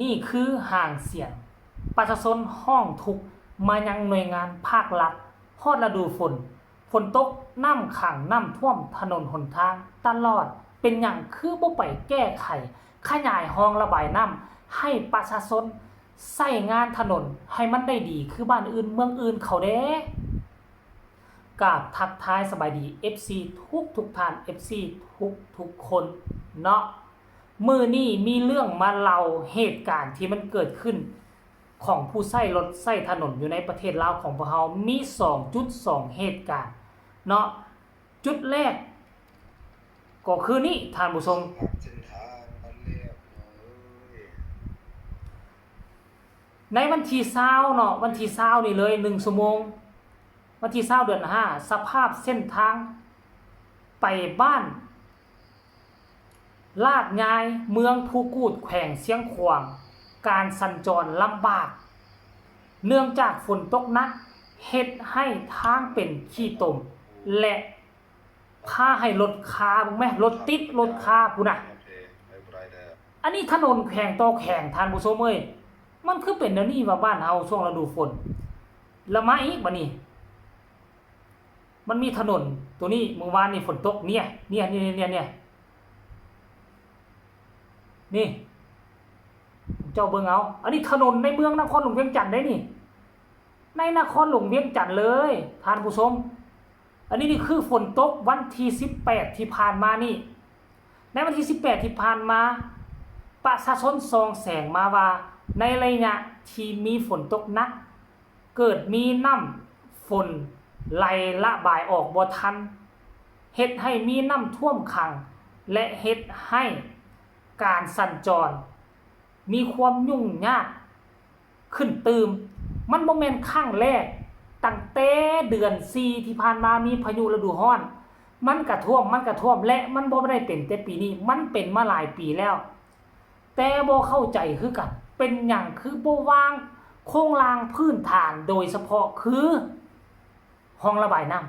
ນີ້ຄືຫາງສຽງປະຊາຊົນຮ້ອງທຸກມາຍັງໜ່ວຍງານພາກລັດ. ຮອດລະດູຝົນ, ຝົນຕົກ, ນ້ຳຂັງ, ນ້ຳຖ້ວມຖະໜົນຫົນທາງຕະຫຼອດ, ເປັນຫຍັງຄືບໍ່ໄປແກ້ໄຂຂະຫຍາຍຮ່ອງລະບາຍນ້ຳໃຫ້ປະຊາຊົນໃຊ້ງານຖະໜົນໃຫ້ມັນໄດ້ດີຄືບ້ານອື່ນເມືອງອື່ນເຂົາແດ່? ກາບທັກທາຍສະບາຍດີ ເອັຟຊີ ທຸກໆທ່ານ ເອັຟຊີ ທຸກໆຄົນເນາະ. ມື້ນີ້ມີເລື່ອງມາເລົ່າເຫດການທີ່ມັນເກີດຂຶ້ນຂອງຜູ້ໃຊ້ລົດໃຊ້ຖະໜົນຢູ່ໃນປະເທດລາວຂອງພວກເຮົາ ມີສອງຈຸດສອງເຫດການເນາະ. ຈຸດແລກກໍຄືນີ້ທ່ານຜູ້ຊົມ, ໃນວັນທີຊາວເນາະ, ວັນທີຊາວນີ້ເລີຍ ໜຶ່ງຊົ່ວໂມງ, ວັນທີຊາວ ເດືອນຫ້າ ສະພາບເສັ້ນທາງໄປບ້ານລາດຍາຍ ເມືອງພູກູດ ແຂວງຊຽງຂວາງ ການສັນຈອນລຳບາກ ເນື່ອງຈາກຝົນຕົກໜັກ ເຮັດໃຫ້ທາງເປັນຂີ້ຕົມ ແລະ ພາໃຫ້ລົດຄາ ເບິ່ງແມະ, ລົດຕິດລົດຄາພຸ້ນນະ. ອັນນີ້ຖະໜົນແຂວງຕໍ່ແຂວງ ທ່ານຜູ້ຊົມເອີຍ, ມັນຄືເປັນແນວນີ້ວະບ້ານເຮົາຊ່ວງລະດູຝົນ. ລະມາອີກບາດນີ້ ມັນມີຖະໜົນໂຕນີ້ ມື້ວານນີ້ຝົນຕົກ ເນຍ ເນຍ ເນຍ ເນຍ ເນຍ ນີ້ ເຈົ້າເບິ່ງເອົາ. ອັນນີ້ຖະໜົນໃນເມືອງນະຄອນຫຼວງວຽງຈັນເດ້ນີ້, ໃນນະຄອນຫຼວງວຽງຈັນເລີຍ ທ່ານຜູ້ຊົມ. ອັນນີ້ນີ້ຄືຝົນຕົກວັນທີສິບແປດທີ່ຜ່ານມານີ້. ໃນວັນທີສິບແປດທີ່ຜ່ານມາ, ປະຊາຊົນສ່ອງແສງມາວ່າ ໃນໄລຍະທີ່ມີຝົນຕົກໜັກ, ເກີດມີນ້ຳຝົນໄຫຼລະບາຍອອກບໍ່ທັນ, ເຮັດໃຫ້ມີນ້ຳຖ້ວມຂັງ ແລະ ເຮັດໃຫ້ການສັນຈອນມີຄວາມຫຍຸ້ງຍາກ ຂຶ້ນຕື່ມ. ມັນບໍ່ແມ່ນຄັ້ງແລກ, ຕັ້ງແຕ່ເດືອນສີ່ທີ່ຜ່ານມາມີພາຍຸລະດູຮ້ອນ, ມັນກະຖ້ວມ, ມັນກະຖ້ວມ ແລະ ມັນບໍ່ໄດ້ເປັນແຕ່ປີນີ້, ມັນເປັນມາຫຼາຍປີແລ້ວ. ແຕ່ບໍ່ເຂົ້າໃຈຄືກັນ, ເປັນຫຍັງຄືບໍ່ວາງໂຄງລ່າງພື້ນຖານ, ໂດຍສະເພາະຄືຮ່ອງລະບາຍນ້ຳ.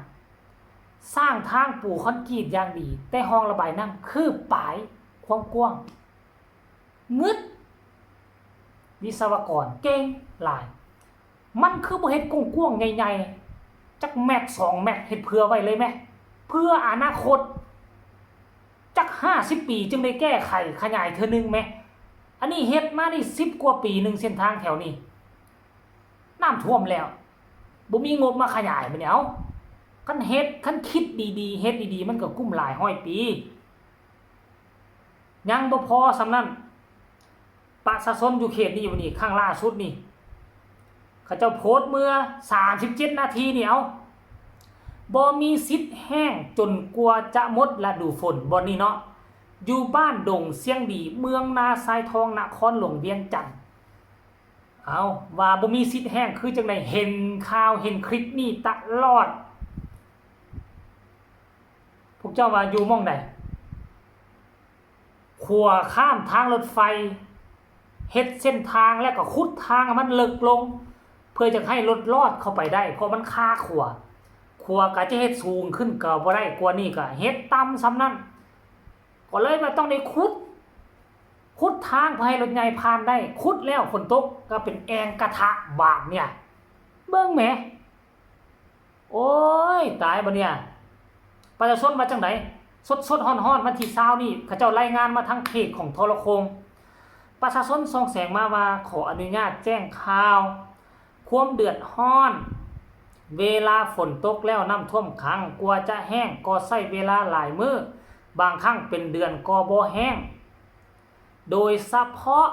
ສ້າງທາງປູຄອນກຣີດຢ່າງດີ, ແຕ່ຮ່ອງລະບາຍນ້ຳຄືປາຍຄວາມກວ້າງ. ງຶດ ວິສະວະກອນເກັ່ງຫຼາຍ, ມັນຄືບໍ່ເຮັດກວ້າງໆໃຫຍ່ໆ ຈັກແມັດສອງແມັດ ເຮັດເຜື່ອໄວ້ເລີຍແມະ, ເພື່ອອະນາຄົດຈັກຫ້າສິບປີຈຶ່ງໄດ້ແກ້ໄຂຂະຫຍາຍເທື່ອໜຶ່ງແມະ. ອັນນີ້ເຮັດມານີ້ສິບກວ່າປີໜຶ່ງ ເສັ້ນທາງແຖວນີ້ ນ້ຳຖ້ວມແລ້ວ, ບໍ່ມີງົບມາຂະຫຍາຍບາດນີ້. ເອົ້າ ຄັນເຮັດ, ຄັນຄິດດີໆ ເຮັດດີໆ ມັນກໍກຸ້ມຫຼາຍຮ້ອຍປີ. ຍັງບໍ່ພໍສ່ຳນັ້ນ, ປະຊາຊົນຢູ່ເຂດນີ້ ວັນນີ້ ຄັ້ງລ່າສຸດນີ້ ເຂົາເຈົ້າໂພສເມື່ອສາມສິບເຈັດນາທີນີ້, ເອົ້າ ບໍ່ມີສິດແຫ້ງຈົນກວ່າຈະໝົດລະດູຝົນ, ບ່ອນນີ້ເນາະ, ຢູ່ບ້ານດົງຊຽງດີ ເມືອງນາຊາຍທອງ ນະຄອນຫຼວງວຽງຈັນ. ເອົ້າ ວ່າບໍ່ມີສິດແຫ້ງຄືຈັ່ງໃດ? ເຫັນຂ່າວເຫັນຄລິບນີ້ຕະຫຼອດ. ພວກເຈົ້າວ່າຢູ່ໝ່ອງໃດ? ຂົວຂ້າມທາງລົດໄຟ, ເຮັດເສັ້ນທາງແລ້ວກໍຂຸດທາງໃຫ້ມັນເລິກລົງ ເພື່ອຈະໃຫ້ລົດລອດເຂົ້າໄປໄດ້, ເພາະມັນຄາຂົວ. ຂົວກໍຈະເຮັດສູງຂຶ້ນກໍບໍ່ໄດ້, ກວ່ານີ້ກໍເຮັດຕ່ຳສ່ຳນັ້ນ. ກໍເລີຍວ່າຕ້ອງໄດ້ຂຸດ, ຂຸດທາງເພື່ອໃຫ້ລົດໃຫຍ່ຜ່ານໄດ້. ຂຸດແລ້ວຝົນຕົກກໍເປັນແອ່ງກະທະບາດເນຍ. ເບິ່ງແໝ. ໂອ້ຍ ຕາຍບາດເນຍ. ປະຊາຊົນວ່າຈັ່ງໃດ? ສົດໆຮ້ອນໆ ວັນທີຊາວນີ້ ເຂົາເຈົ້າລາຍງານມາທາງເພຈຂອງໂທລະໂຄ່ງ. ປະຊາຊົນສ່ອງແສງມາວ່າ ຂໍອະນຸຍາດແຈ້ງຂ່າວຄວາມເດືອດຮ້ອນ ເວລາຝົນຕົກແລ້ວນ້ຳຖ້ວມຂັງ ກວ່າຈະແຫ້ງກໍໃຊ້ເວລາຫຼາຍມື້, ບາງຄັ້ງເປັນເດືອນກໍບໍ່ແຫ້ງ. ໂດຍສະເພາະ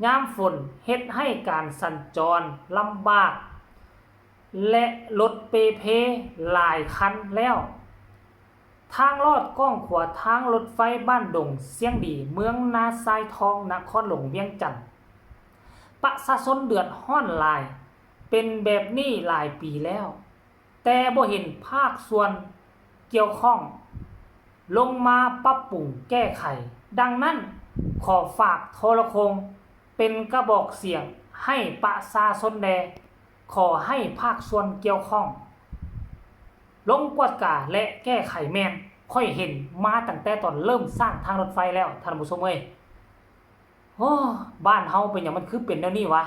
ຍາມຝົນເຮັດໃຫ້ການສັນຈອນລຳບາກ ແລະ ລົດເປ່ເພຫຼາຍຄັນແລ້ວ. ທາງລອດກ້ອງຂວາທາງລົດໄຟບ້ານດົງຊຽງດີ ເມືອງນາຊາຍທອງ ນະຄອນຫຼວງວຽງຈັນ. ປະຊາຊົນເດືອດຮ້ອນຫຼາຍ, ເປັນແບບນີ້ຫຼາຍປີແລ້ວ. ແຕ່ບໍ່ເຫັນພາກສ່ວນກ່ຽວຂ້ອງລົງມາປັບປຸງແກ້ໄຂ. ດັ່ງນັ້ນ, ຂໍຝາກໂທລະໂຄ່ງເປັນກະບອກສຽງໃຫ້ປະຊາຊົນແດ່. ຂໍໃຫ້ພາກສ່ວນກ່ຽວຂ້ອງລົງກວດກາ ແລະ ແກ້ໄຂແມ່ນ. ຂ້ອຍເຫັນມາຕັ້ງແຕ່ຕອນເລີ່ມສ້າງທາງລົດໄຟແລ້ວ, ທ່ານຜູ້ຊົມເອີຍ. ໂອ້ ບ້ານເຮົາເປັນຫຍັງມັນຄືເປັນແນວນີ້ວະ?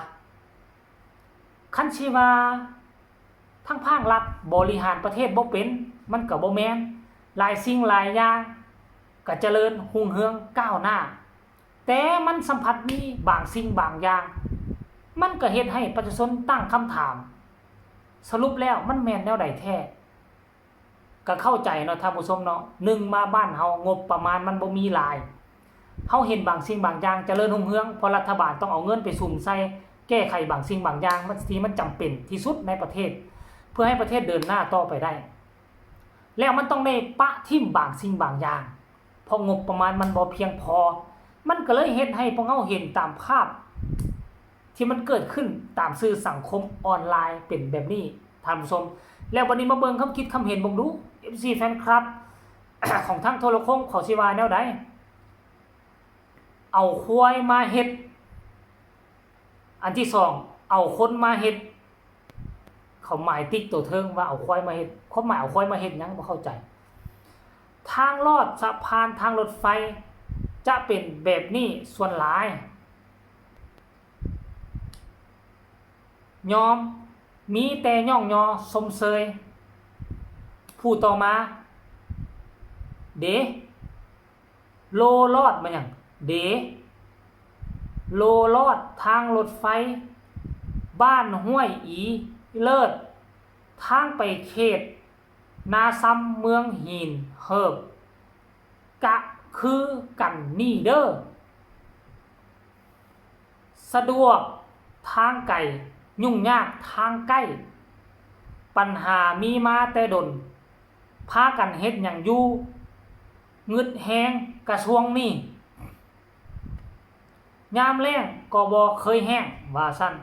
ຄັນຊິວ່າທາງພາກລັດບໍລິຫານປະເທດບໍ່ເປັນ ມັນກໍບໍ່ແມ່ນ. ຫຼາຍສິ່ງຫຼາຍຢ່າງກໍຈະເລີນຮຸ່ງເຮືອງກ້າວໜ້າ, ແຕ່ມັນສຳພັດມີບາງສິ່ງບາງຢ່າງ ມັນກໍເຮັດໃຫ້ປະຊາຊົນຕັ້ງຄຳຖາມ, ສະຫຼຸບແລ້ວມັນແມ່ນແນວໃດແທ້? ກໍເຂົ້າໃຈເນາະທ່ານຜູ້ຊົມເນາະ, ໜຶ່ງມາບ້ານເຮົາງົບປະມານມັນບໍ່ມີຫຼາຍ, ເຮົາເຫັນບາງສິ່ງບາງຢ່າງຈະເລີນຮຸ່ງເຮືອງ ເພາະລັດຖະບານຕ້ອງເອົາເງິນໄປສຸມໃສ່ແກ້ໄຂບາງສິ່ງບາງຢ່າງ ມັນ ທີ່ມັນຈຳເປັນທີ່ສຸດໃນປະເທດ ເພື່ອໃຫ້ປະເທດເດີນໜ້າຕໍ່ໄປໄດ້, ແລ້ວມັນຕ້ອງໄດ້ປະຖິ້ມບາງສິ່ງບາງຢ່າງ ເພາະງົບປະມານມັນບໍ່ພຽງພໍ, ມັນກໍເລີຍເຮັດໃຫ້ພວກເຮົາເຫັນຕາມພາບທີ່ມັນເກີດຂຶ້ນຕາມສື່ສັງຄົມອອນລາຍເປັນແບບນີ້ທ່ານຜູ້ຊົມ. ແລ້ວບັດນີ້ມາເບິ່ງຄຳຄິດຄຳເຫັນເບິ່ງດູ ເອັຟຊີ ແຟນຄລັບຂອງທາງໂທລະຄົງ ເຂົາຊິວ່າແນວໃດ? ເອົາຄວາຍມາເຮັດ, ອັນທີສອງ ເອົາຄົນມາເຮັດ. ເຂົາໝາຍຕິກໂຕເທິງວ່າເອົາຄວາຍມາເຮັດ, ຄວາມໝາຍເອົາຄວາຍມາເຮັດຫຍັງ ບໍ່ເຂົ້າໃຈ. ທາງລອດສະພານທາງລົດໄຟຈະເປັນແບບນີ້ສ່ວນຫຼາຍ. ຍອມ, ມີແຕ່ຍ້ອງຍໍຊົມເຊີຍ. ຜູ້ຕໍ່ມາ ເດ ໂລລອດ ແມ່ນຫຍັງ ເດ ໂລລອດທາງລົດໄຟ ບ້ານຫ້ວຍອີເລີດ ທາງໄປເຂດນາຊຳ ເມືອງຫີນເຫີບ ກະຄືກັນນີ້ເດີ. ສະດວກທາງໄກ, ຫຍຸ້ງຍາກທາງໃກ້, ບັນຫາມີມາແຕ່ດົນ, ພາກັນເຮັດຫຍັງຢູ່? ງຶດແຮງກະຊວງນີ້, ຍາມແລ້ງກໍບໍ່ເຄີຍແຫ້ງ ວ່າຊັ້ນ.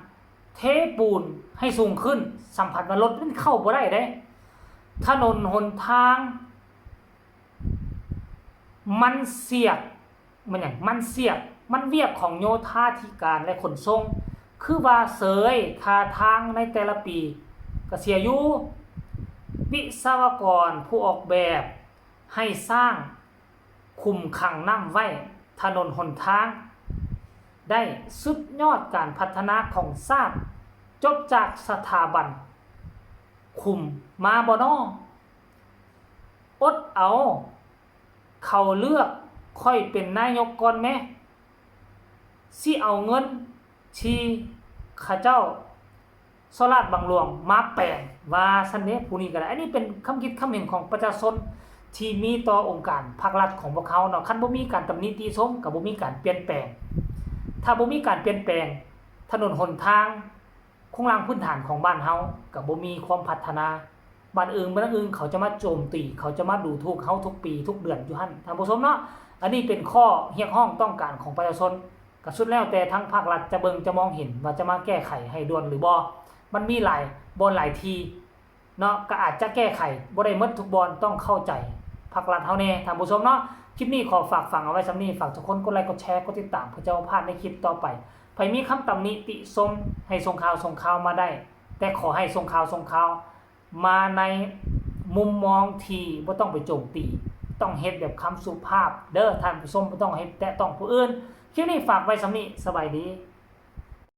ເທປູນໃຫ້ສູງຂຶ້ນ, ສຳພັດວ່າລົດມັນເຂົ້າບໍ່ໄດ້ເດ້. ຖະໜົນຫົນທາງ ມັນສຽກ ມັນຫຍັງ ມັນສຽກ ມັນວຽກຂອງໂຍທາທິການ ແລະ ຂົນສົ່ງ ຄືວ່າເສີຍຄ່າທາງໃນແຕ່ລະປີກໍເສຍຢູ່. ວິສະວະກອນຜູ້ອອກແບບໃຫ້ສ້າງຂຸມຂັງນ້ຳໄວ້, ຖະໜົນຫົນທາງໄດ້. ສຸດຍອດການພັດທະນາຂອງຊາດ ຈົບຈາກສະຖາບັນຂຸມມາບໍ່ນໍ? ອົດເອົາ, ເຂົາເລືອກຂ້ອຍເປັນນາຍົກກ່ອນແມ, ຊິເອົາເງິນທີ່ເຂົາເຈົ້າສໍ້ລາດບັງຫຼວງມາແປງ, ວ່າຊັ້ນເດ້. ຜູ້ນີ້ກໍໄດ້, ອັນນີ້ເປັນຄຳຄິດຄຳເຫັນຂອງປະຊາຊົນທີ່ມີຕໍ່ອົງການພາກລັດຂອງພວກເຮົາເນາະ. ຄັນບໍ່ມີການຕຳໜິຕິຊົມ ກໍບໍ່ມີການປ່ຽນແປງ, ຖ້າບໍ່ມີການປ່ຽນແປງ, ຖະໜົນຫົນທາງ ໂຄງລ່າງພື້ນຖານຂອງບ້ານເຮົາກໍບໍ່ມີຄວາມພັດທະນາ. ບ້ານອື່ນເມືອງອື່ນເຂົາຈະມາໂຈມຕີ, ເຂົາຈະມາດູຖູກເຮົາທຸກປີທຸກເດືອນຢູ່ຫັ້ນ ທ່ານຜູ້ຊົມເນາະ. ອັນນີ້ເປັນຂໍ້ຮຽກຮ້ອງຕ້ອງການຂອງປະຊາຊົນ, ກໍສຸດແລ້ວແຕ່ທາງພາກລັດຈະເບິ່ງຈະມອງເຫັນວ່າຈະມາແກ້ໄຂໃຫ້ດ່ວນຫຼືບໍ່. ມັນມີຫຼາຍບ່ອນຫຼາຍທີ່ເນາະ, ກໍອາດຈະແກ້ໄຂບໍ່ໄດ້ໝົດທຸກບ່ອນ, ຕ້ອງເຂົ້າໃຈພາກລັດເຮົາແດ່ ທ່ານຜູ້ຊົມເນາະ. ຄລິບນີ້ຂໍຝາກຝັງເອົາໄວ້ສ່ຳນີ້, ຝາກທຸກຄົນກົດໄລກົດແຊ ກົດຕິດຕາມ ເພື່ອຈະບໍ່ພາດໃນຄລິບຕໍ່ໄປ. ໃຜມີຄຳຕຳໜິຕິຊົມໃຫ້ສົ່ງຂ່າວ ສົ່ງຂ່າວມາໄດ້, ແຕ່ຂໍໃຫ້ສົ່ງຂ່າວ ສົ່ງຂ່າວມາໃນມຸມມອງທີ່ບໍ່ຕ້ອງໄປໂຈມຕີ, ຕ້ອງເຮັດແບບຄຳສຸພາບເດີທ່ານຜູ້ຊົມ, ບໍ່ຕ້ອງເຮັດແຕະຕ້ອງຜູ້ອື່ນ. ຄລິບນີ້ຝາກໄວ້ສ່ຳນີ້, ສະບາຍດີ.